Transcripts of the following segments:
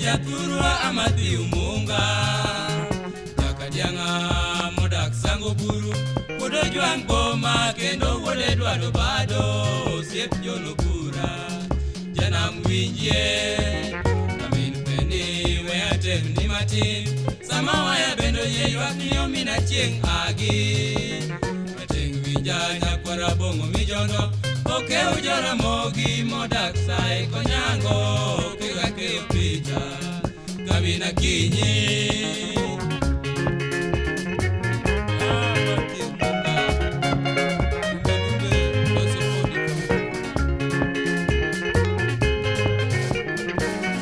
Jaturwa amadhi umunga Jakadianga modak sango buru Wuod Ojwang' boma kendo wuod Edward Obado osiep John Obura Janam winjie Kamin peni we atem ni matin Sama waya bendo yie ywak ni omina chieng' agi Rateng' winja nyakwara Bong'o mijondo Okew Jaramogi modak sae konyango Okew akeyo picha Kamina kinyi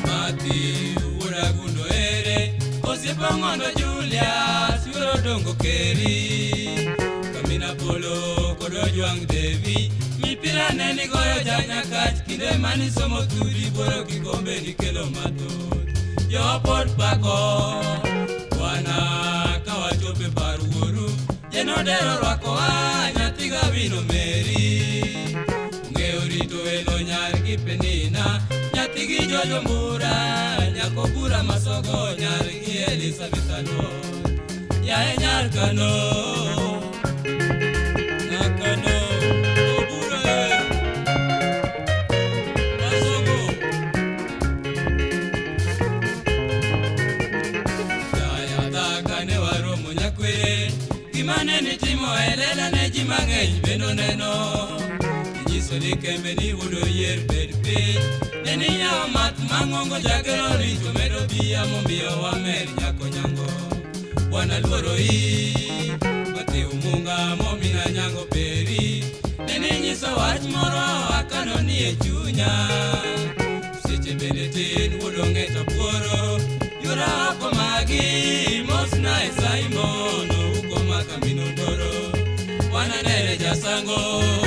Mati wuod Agundo ere Osiepe Ong'ondo Julius yuoro dongo keri Kamina Polo kod Ojwang' Devi Mipira ne nigoyo janyakach kinde manisomo thuri buoro kikombe nikelo mathoth Jopod pako bwana kawachope par wuoru Jenodero rwakowa nyathi Gawino Meri Ong'eyo rito welo nyar gi Penina nyathi gi Jojo Mbura nyako Bura Masogo nyar gi Elizabeth Aluor Yaye nyar Kano Nakano Obura Masogo Jaya dhaka ne waromo nyakwere Gima ne nitimo e lela ne ji mang'eny bende neno Inyiso ni kembe ni wuod oyier bed piny Ne ni yawo math mang'ongo jagero richo medo biya momiyo wamer nyako nyango Bwana luoro i Matthew Munga momina nyango peri Ne ninyiso wach moro akano ni e chunya Seche bende tin wuod Ong'eto buoro Yura oko magi mosna e Simon Ouko maka min Ondoro Wananere jasango.